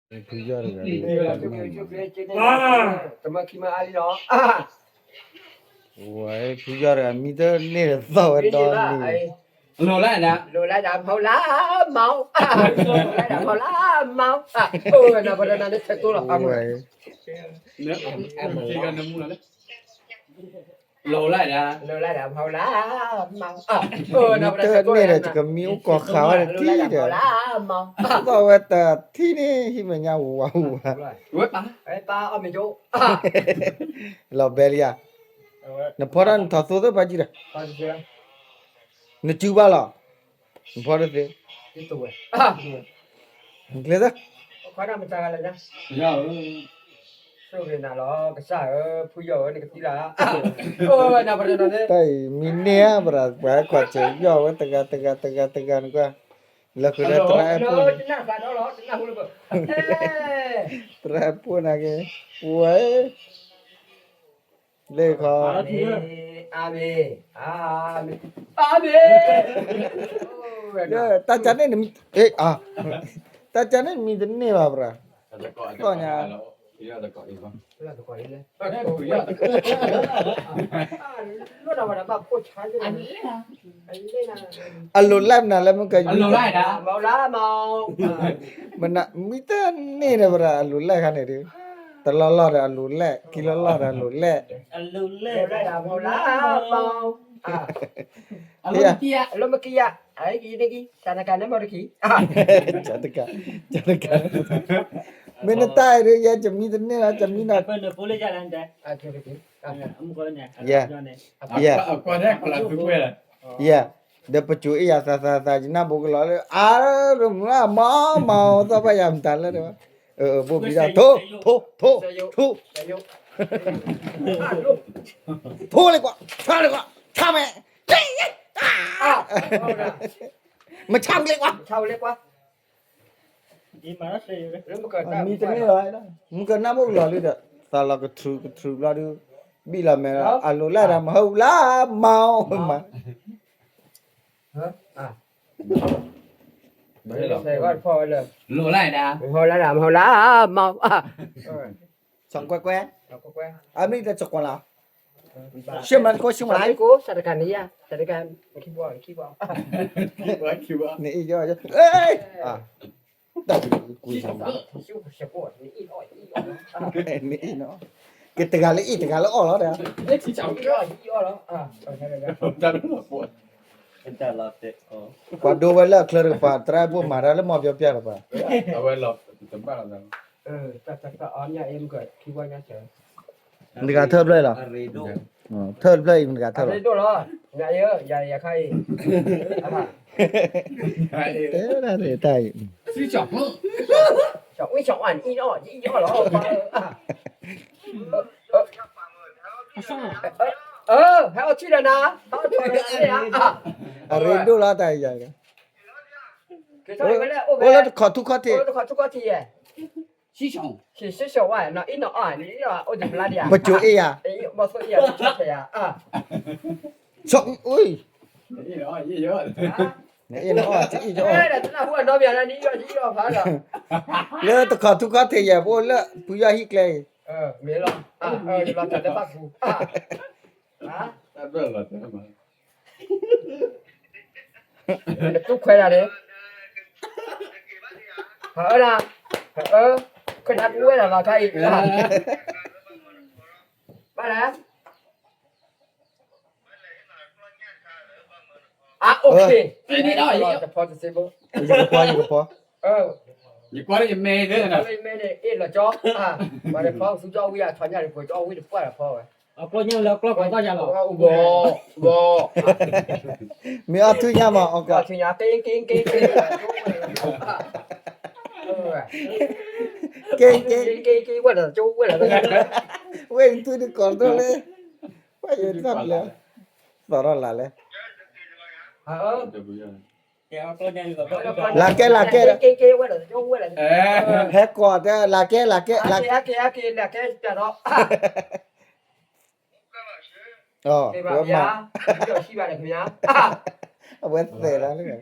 ဖုယီၢ်တဂၤ, တမၢခံမၢအါလံလီၤ. ဝဲဖုယီၢ်တဂၤ မံတန့ၢ်ဒီးသီၣ်ဝဲဒီနံၤ, လိၤလၢဒၣ်, လိၤလၢဒၣ် မဟီလၢမီၤ, လိၤလၢဒၣ် မဟီလၢမီၤ, အိၣ်ဝဲနၤပဒီနၤလၢဆဲးကိးလီၤ, ဝဲ လိၤလၢဒၣ်, လိၤလၢဒၣ် မဟီလၢမီၤ, မံတန့ၢ်ဒီး ယကမံအိၣ်ကီၤဃာ်ဝဲတထံၣ်ဒီး, သီၣ်ဝဲတထံၣ်န့ၣ် ဟံၣ်မဲာ်ညါဝူဝါဝူဝါ, လီၤဘဲလံဧါ, နဖီတၢ်နထီၣ်သိသ့ၣ်ဖးကံဒီး, နစုဘၣ်လီၤ, နဖီတသ့, နကျဲသၢ တၢ်အံၤမံန့ၢ်ဧါ ပှၤ ပှၤဟဲကွၢ်စၢၤယီၢ်ဝဲတဂၤတဂၤတဂၤတဂၤန့ၣ်ကွၢ်, လၢဃုာ်ဒီးသရၣ်အဲၣ်ပိၢ်န့ၣ်, သရၣ်အဲၣ်ပိၢ်န့ၣ်က့ၤ, ပဝဲ လၢခီ, အၤမ့ၣ်, အၤမ့ၣ်, အၤမ့ၣ်, တၢ်ကါန့ၣ်, တၢ်ကါန့ၣ်မံတန့ၢ်ဘၣ် ပှၤ, သီၣ်ညါ အလိၤလဲၣ်မနုၤလၢမုၢ်က, မနုၤမံတန့ၢ်ဒီး ပှၤအလိၤလဲၣ်ခါန့ၣ်ဒီး, တလီၢ်လီၢ်ဒီးအလိၤလဲၣ်, ခံလီၢ်လီၢ်ဒီးအလိၤလဲၣ်, အလိၤလဲၣ်, အလိၤမကံယၤ, အကံန့ၣ်ကံ, တၢ်တကါန့ၣ်မ့ၢ်တကံ, တၢ်တကါ, တၢ်တကါ, မ့ၢ်နတၢ်အံၤဒီး ယဲယမံတန့ၢ်လီၤ, ယမံနီၤ, ယဲ, ယဲ, ဒီးပစိၤအ့ၣ်ယၤသးသးသး ယနၢ်ဘိကလီၤလၢ အါ, မၤမၤ သီၣ်ဘၣ်ယၤမတၤလၢဒီး, ဘိၣ်ဘံဒီး ထိ, ထိ, ထိ, ထိ, ထိလၢကွၢ်, ထိလၢကွၢ်, ထိမဲာ်, မဆါဝံၤလၢကွၢ်, မဆါဝံၤလၢကွၢ်, မံတန့ၢ်လီၤ, မုၢ်ကနၣ်ဘိၣ်ကလီၤလံဒီး သးလီၤကထြူးကထြူးဘျီဒုး, ဘံၣ်လီၤမဲာ်လီၤ, အလိၤလဲၣ်ဒီး မဟီၣ်လၢမီၤ, မၤ လိၤလၢဒၣ်, မဟီၣ်လၢဒၣ် မဟီၣ်လၢမီၤ, စီၤကွဲကွဲ, အမံၤတစီၤကွဲလီၤ, ရှမကိရှမလါ, တၢ်တကါန့ၣ်ယၤ, တၢ်တကါ, နအံၤ, တၢ်တကွံ, နအံၤနီၤ, ကတဂၤလၢအံၤတဂၤလၢအီၣ်လီၤဒီး, ပှၤဒိဝဲလၢအချၢတကပၤ သရၣ်ဘိၣ်မၤတၢ်လၢမီၢ်ပျီပျီတကပၤ, မတၤတဂၤထၢဖျၢၣ်အံၤလီၤ, ထၢဖျၢၣ်အံၤ မတၤတဂၤထၢလီၤ, တဲဒၣ်တၢ်အံၤ, ဟဲအီၣ်ထံလီၤနၤ, အရ့ဒိၣ်လီၤတၢ်အံၤယၤ, အိၣ်လၢတခီထူခီထံး, ပစိၤအ့ၣ်ယၤ, နအ့ၣ်နအီၣ်တအံၣ်ယအီၣ်, လၢတခီထူခီထံးယဲၢ် ပအိၣ်လၢဖုယီၢ်ဟံၣ်ကျဲအံၤ, တူၢ်ခွဲးဒၣ်န့ၣ်, ဟၢလၢ, ဟၢ, ခွဲးနၤကူဝဲဒၣ်လီၤခါအံၤ, ဘၣ်လဲၣ်, အါ, တဖီတစ့ဘိ, ယကဖီ, ယကဖီ, ယကွၢ်ယမဲ, ယမဲန့ၣ် အ့ၣ်လီၤကၠီ, ပှၤတဖီဆူကၠီဝံၤအထီညါန့ၣ် ပှၤကၠီဝံၤတပှၢ်တဖီဝဲ, အကျီညါလၢအကျီကီၢ်ကီၢ်ယၤလီၤ, ဘီ, ဘီ, မ့ၢ်အီၣ်ထူညါမး, အီၣ်ထူညါ, က့က့က့က့, က့က့က့က့, ဝဲလီၤကၠီဝဲလီၤ, ဝဲအံၤသုတကိးဒိၣ်လၢ, ဝဲယတၢ်ဘျၢ, သီၣ်ထီၣ်လၢ်လဲၣ်, လၢ်ကဲ လၢ်ကဲ, ဟဲကိးတဲ လၢ်ကဲ လၢ်ကဲ, လၢ်ကဲ, လၢ်ကဲ, ဝဲမၤ, အဝဲသဲးလီၤလၢ, နအံၤ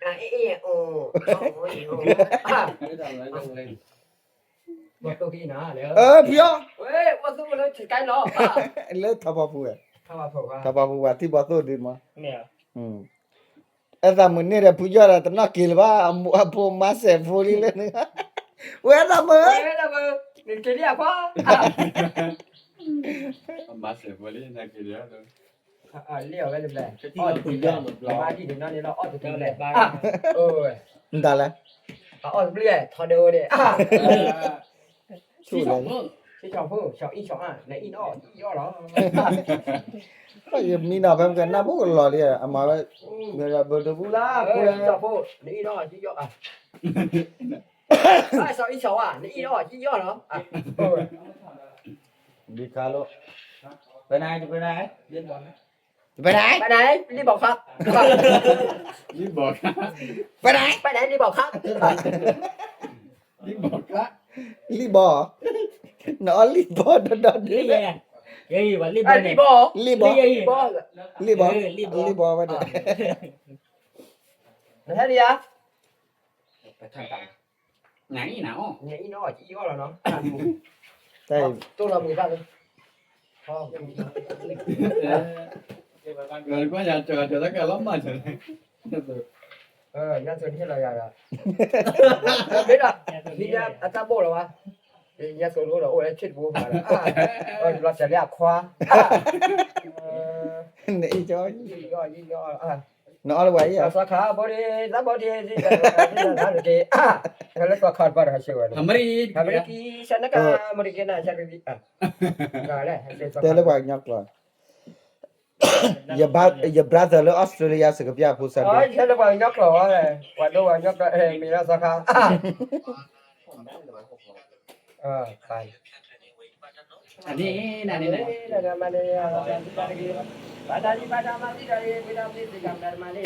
အ့ၣ်အ့ၣ်အိၣ် ဘီၣ်သိၣ်ကနၤလၢ အၢ ဖံအီၣ် ဝဲဘီၣ်သိၣ်လၢ လၢထီၣ်ပှၤပူၤဝဲ, ထီၣ်ပှၤပူၤဝဲ ထံဘီၣ်သိၣ်ဒုးမး, အဲသးမုာ်န့ၢ်ဒီးဖုယီၢ်ဒီးတနီၣ်က့ၤလၢၤဘၣ်, အဖိမါစဲးဖိလံလၢနုၤ, ဝဲသးမုာ်, နက့ၤလံအခွါ, မါစဲးဖိလံ နက့ၤလံ လ့ၣ်အီၤဝဲတဘျီ, အီၣ်တဘျီ, မါဒံၣ်တနီၤန့ၣ်လီၤ အီၣ်တဘျီ, မတၤလဲၣ်, အီၣ်တဘျီ ထီဒိဝဲန့ၣ်, ဆံဆီၣ်ဖိ, ဆံဆီၣ်ဖိ, ဆီၣ်အံၣ်ဆီၣ်အါ, နအံၣ်နီၣ်အီၣ်အီၣ်လီၤ, ယမံနီၤဖဲမကနၣ်ဘိၣ်ကလီၤလံ, အမၤဝဲ, ဘၣ်တဘူလၢ, ဆံဆီၣ်ဖိ, နအံၣ်နီၣ်အီၣ်အီၣ်, ဆီၣ်အံၣ်ဆီၣ်အါ, နအံၣ်နီၣ်အီၣ်အီၣ်လီၤ, ဘံခါလိ, ပနၢ်, ပနၢ်, ပနၢ်, လံၣ်ဘီၣ်ခါ, လံၣ်ဘီၣ်ခါ, ပနၢ်, ပနၢ်, လံၣ်ဘီၣ်ခါ, လံၣ်ဘီၣ်, နအီၣ်လံၣ်ဘီၣ်ဒီဒီဒု, လံၣ်ဘီၣ်, လံၣ်ဘီၣ်, လံၣ်ဘီၣ်, လံၣ်ဘီၣ်ဝဲဒၣ်, နဟဲဒံးဧါ နအံၣ်နီၣ်အီၣ်, နအံၣ်နီၣ်အီၣ်အီၣ်လီၤနီၤ, တိၢ်လီၤမုာ်ဘၣ်လၢ, ကွၢ်ယၤကၠီၤကၠီၤတၢ်ကလီၤမၢ်ကၠီၤ, ညါစိၤနဟ့ၣ်လီၤယၤဒီး, မ့ၢ်ဒီး, မ့ၢ်ညါအတၢ်ဘိၣ်လီၤဘၣ်, ညါစိၤတအိၣ်ဒီးအိၣ်လၢဆ့ၣ်တဘိဖးဒီး, လီၤစၢၤလၢအခွါ, နအံၣ်ကၠီ, နအီၣ်လၢပှၤအံၤ, သီခါဘိဒ့ သးဘိဒ့, သးဘိဒ့, လၢသီခါတပၤဒီးဟဲဆၢဝဲ, အမဲရကၤ, ဆနကၤ, အမဲရကၤနၤ, တဲလၢပှၤကညီကျိာ်, ယ brother လၢ Australia စကားပြဖိစၢ်ဒိၣ်, တဲလၢပှၤကညီကျိာ်, ပှၤဒိပှၤကညီကျိာ်, မ့ၢ်လၢသီခါ, အန့ၣ်,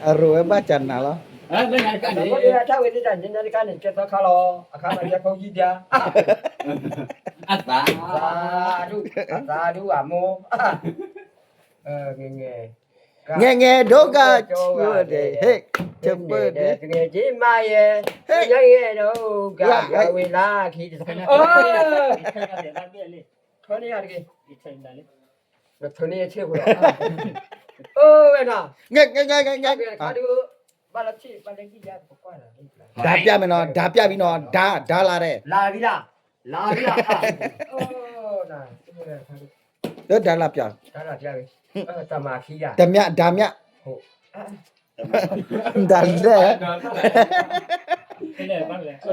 အရိၣ်ဝဲဘၣ်ကၢ်နၤလီၤ, အဝဲသ့ၣ်တၢ်န့ၣ် ကဲသီခါလီၤ, အခါမးကဲဖိယံၤဒၣ်, အသး, အသးဒူအမိၢ်, ငဲၤငဲၤဒိၣ်ဂၤ, ဟဲ, တပၢၢ်ဒ့, တဂ့ၤက့မးယဲ, ဟဲ, ယဝ့ၤလၢခံတခါ, ထၢန့ၢ်ယၤတဂ့ၤ, ထၢန့ၢ်ယၤဆ့ၣ်ဖိလီၤ, အဝဲနီၤ, ငဲၤ, ဒါပြမ့ၢ်နီၤ, ဒါပြဘံနီၤ, ဒါ, ဒါလာတယ်, လာပြီလား, လာပြီလား, လၢဒါလာပြ, ဒါလာပြ, တမၤခံဂၤ, တမၠ, ဒါမၠ, ဒါလဲၣ်,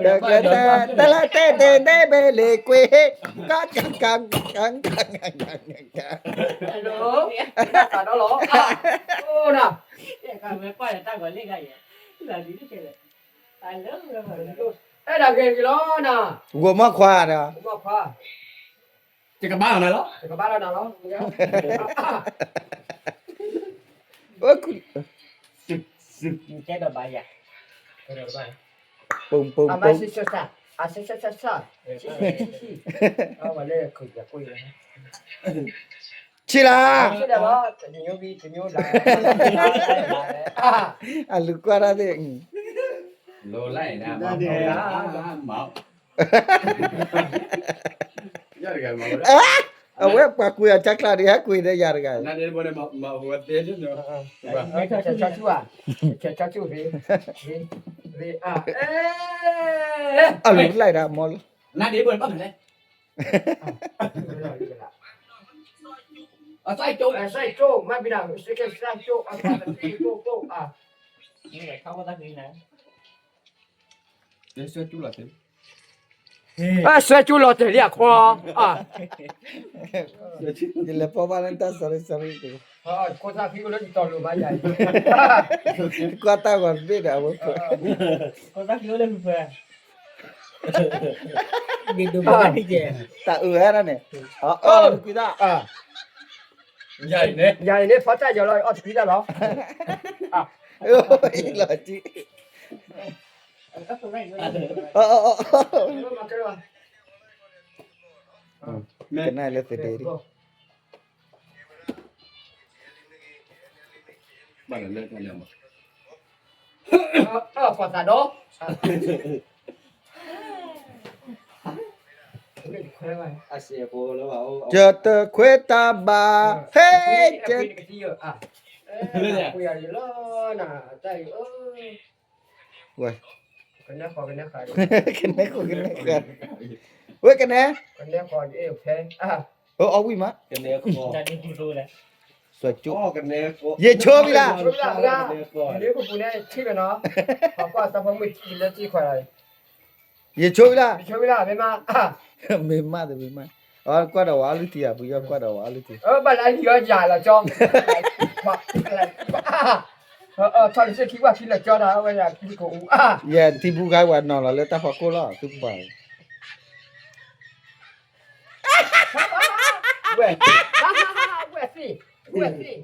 တၢ်တဲတဲတဲဘဲလ့ကွ့, ကကကကကကက, အဲၣ်ဒိးဂဲၤက့ၤလီၤနၤ, ဂိၢ်မီၢ်ခွါဒီး, ဂိၢ်မီၢ်ခွါ, ယကဘၣ်လီၤနၤလီၤ, ယကဘၣ်လီၤနၤလီၤ, တဲဒီးဘၣ်ယၤ, ပိာ်ပိာ်ပိာ်, အမၤဆၢဆၢဆၢ, အဆၢဆၢဆၢဆၢ, ဆံဆံဆံဆံ, အဝဲလၢခုးယၤကွ့ၢ်, ဆံလၤ, ဆံလၤလီၤ, တညိဘံတညိလၤ, အလူၤကွၢ်တၢ်သ့ၣ်, လိၤလၢအံၤ, အဝဲပှၤကွံာ်အီၤကၠါကျါဒံး ဟဲကွံာ်ဒီးယၤတဂၤ, ဆၢဆူၣ်, ဆၢဆူၣ်, ဆၢဆူၣ်, အလူၤလၢဒၣ်မီၢ်လီၤ, နဒ့ဘၢၣ်ဘၣ်လဲၣ်, အစၢ်ကၠိ, အစၢ်ကၠိ, မ့ၢ်ဘံဒၣ်, စၢ်ကၠိ, အစၢ်ကၠိ, အစၢ်ကၠိလီၤတဲာ်လံအခွါ, ယလဲၤပီၢ်ဘၣ်လၢတၢ် sorry sorry တဂ့ၤ, ခိၣ်သၣ်ဖံအိၣ်လၢယတီၤလိၤဘၣ်ယၤအံၤ, ကွၢ်တၢ်ဂီၤတဘ့ၣ်ဒီးအဝဲ, ခိၣ်သၣ်ဖံအိၣ်လၢဖုဖၢ တၢ်အုးဝဲဒၣ်န့ၣ်, အီၣ်တကွံတၢ်, ယၤအံၤန့ၣ် ဖီတၢ်ယီၤလီၤ အီၣ်တကွံတၢ်လီၤ, လီၤကံ, ကနၣ်လၢသဒ့ဒံး, ပှၤသးဒီး ကတခွဲတၢ်ဘၣ်, ဟဲ, က, ဝဲ, ကနဲဃီကနဲဃီ, ဝဲကနဲ, အီၣ်ဝံၣ်မး, က, ယဆိဝံၤလၢ, ယဆိဝံၤလၢ, မ့မ့ၢ်မး, ကွၢ်ဒီးဝဲအီလုၢ်တံၢ်ဧါ, ပယီၤကွၢ်ဒီးဝဲအီလုၢ်တံၢ်, ဘၣ်လၢအလံၤအီယၤလီၤကၠီ, ထီၣ်လၢစ့ခံဘၣ်ခံလီၤကၠီတၢ်ဝဲယၤခံကိးအူ, ယထံဘူခါဝဲနီၤလီၤလၢတၢ်ဖီခိၣ်လီၤ သုကပၤ, ဝဲ, ဝဲသ့ၣ်, ဝဲသ့ၣ်,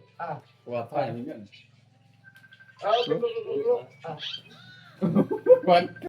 ဝဲ